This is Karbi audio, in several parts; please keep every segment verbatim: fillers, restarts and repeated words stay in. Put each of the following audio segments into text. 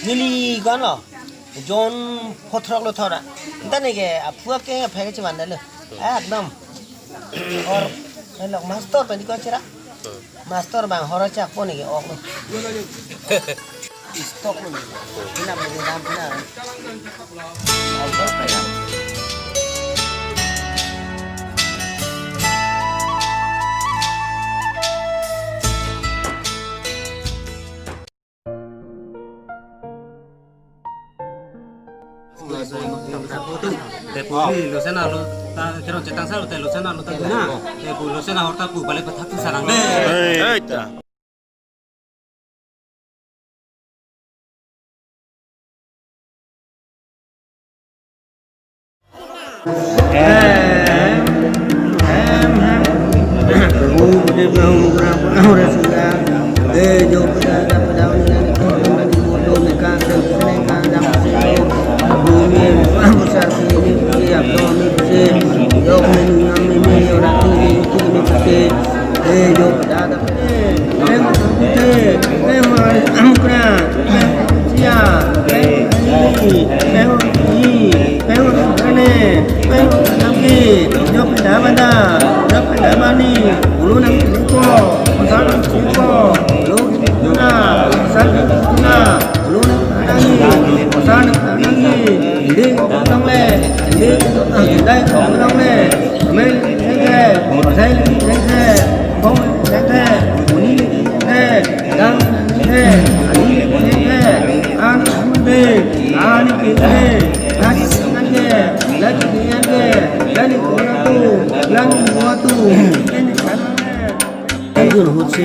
Neli ko-an lo, John pho throk lo thora. Anta neke aphu ke aphe ke chiman dalo. Ekdom. Or, eh, lok master pen ko chira. Master bang horo chak po neke ok lo. Stock lo neke. Pina beli ram pina. Te pu ni lo sena lo ta kero chetang sa lo te lo sena lo ta na. Te pu lo sena horta pu balik pathak tu sarang le. Hei ta. Peng Pute, Peng Amukra, Peng Sia, Peng Ni, Peng Ni, Peng Rane, Peng Namki, Jok Damada, Jok Damani, Ulu Nang Siko, Osan Siko, Ulu Tuna, Osan Tuna, Ulu Nang Tanangi, Osan Tanangi, Indi Tangle, Indi Tangle, Mel Sengke, Sel Sengke, Bong Sengke, Uni Sengke, Dang Sengke, Ani Sengke, An Sengke, Ani Sengke, Laki Sengke, Laki Sengke, Lani Kuatu, Lani Kuatu, Ini Sengke. Ayun hutsi.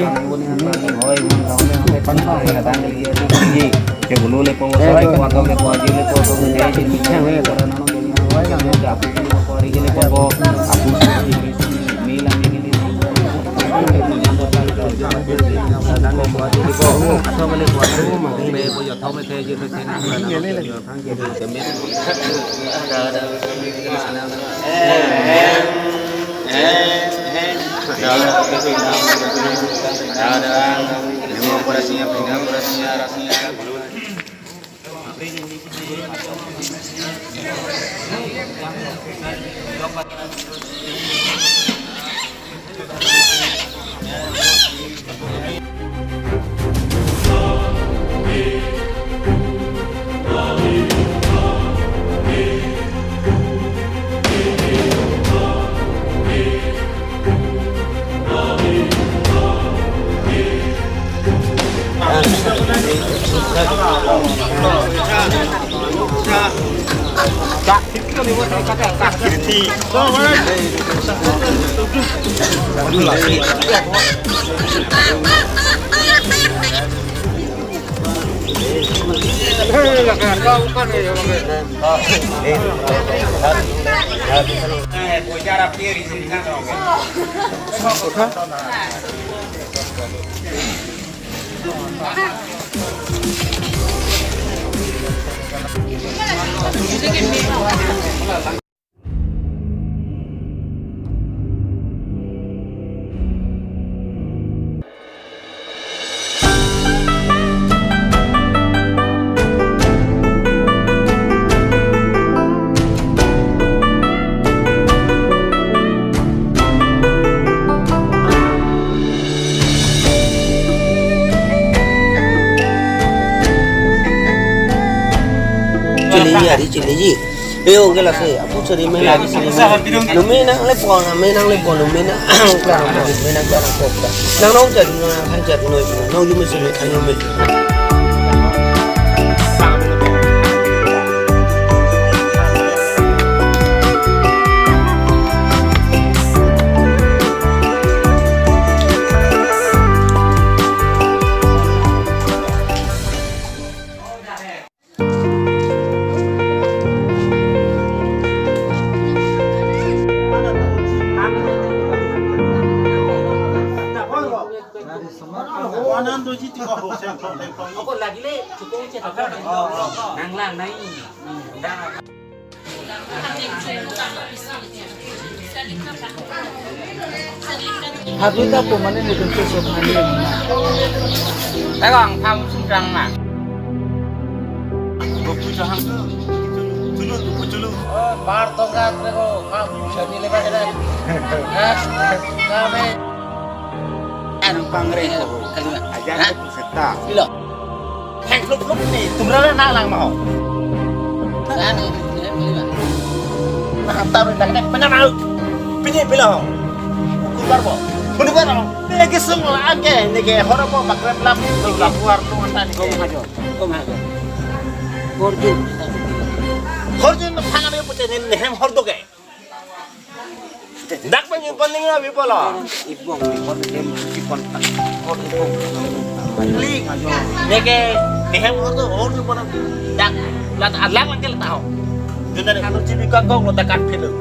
Chiliji, ari chiliji. Eyo, gela se, apu seri me lagi seri me. Lume nang le pon, me nang le pon, lume nang klarang pon, lume nang klarang pon. Nang nong jadi nang hai jadi noi, nong yume seri hai yume. Nang lang nai. Habita po mane ni tum so mane na. Tagang tham sung kang na. Gopu jahang. Chulu, chulu, chulu. Oh, bar tongga trego, ham jani le ba. Ha? Kame. Anu pangre. Kalima. Aja. Ha? Seta. Bilo. Heng flup flup ni, tumra na lang mau. Kan, ini, ini, ini. Nah, taruh dah kena pernah mau. Pini pilo. Kumbar bo. Kumbar bo. Ini ke sung lah, angke, ini ke horor bo, makrep lam, tu lapuar tu anta ni. Kau majo, kau majo. Horjun. Horjun, phang kami punya ni, nehem hor do ke. Dak pen ipon ning abi polo. Ibong, ibong, dem, ipon, pon, ibong. Li, neke, nehem ordo, ordo pon. Dak, lat, alang lang ke lat ho. Junda ne anu cibi ka gong lo dakan philo.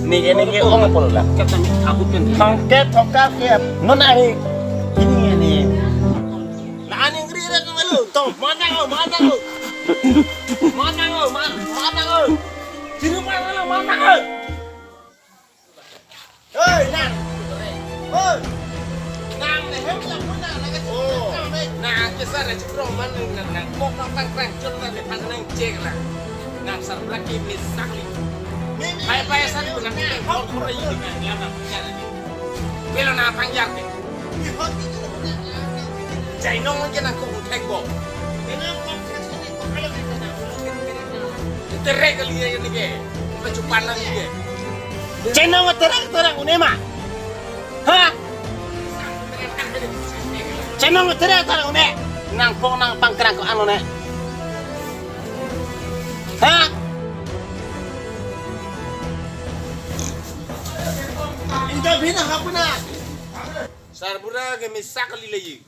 Neke, neke, ong polo la. Kata ni, aku pen. Thongke, thongka ke, non ari. Ini, ini. La ani ngri rak malu. Tong, mana ho, mana ho. Mana ho, mana, mana ho. Sini mana ho, mana ho. Hei, nang. Hei. Nang, nehem la puna, nang ke. Oh. Nang ke sa na chukro man nang, nang, nang. Kok nang pang pang chun nang, nang pang nang cek la. Nang sar blaki mi sakli. Mi, mi. Pai pai sa ni nang ke. Hok pura ini nang, nang, nang. Pelo nang pang jar ke. Mi hok ni tu nang, nang, nang. Jainong ke nang kok thek bo. Nang kok thek so ni kok alam ni nang. Terek kali ya ini ke. Kecupan lagi ke. Chenong terang-terang une ma. Ha? Chenong terang-terang une. Nang pong nang pangkrang ko ano ne. Ha? Inda bina hapuna. Sarbura ke mi sakli lagi.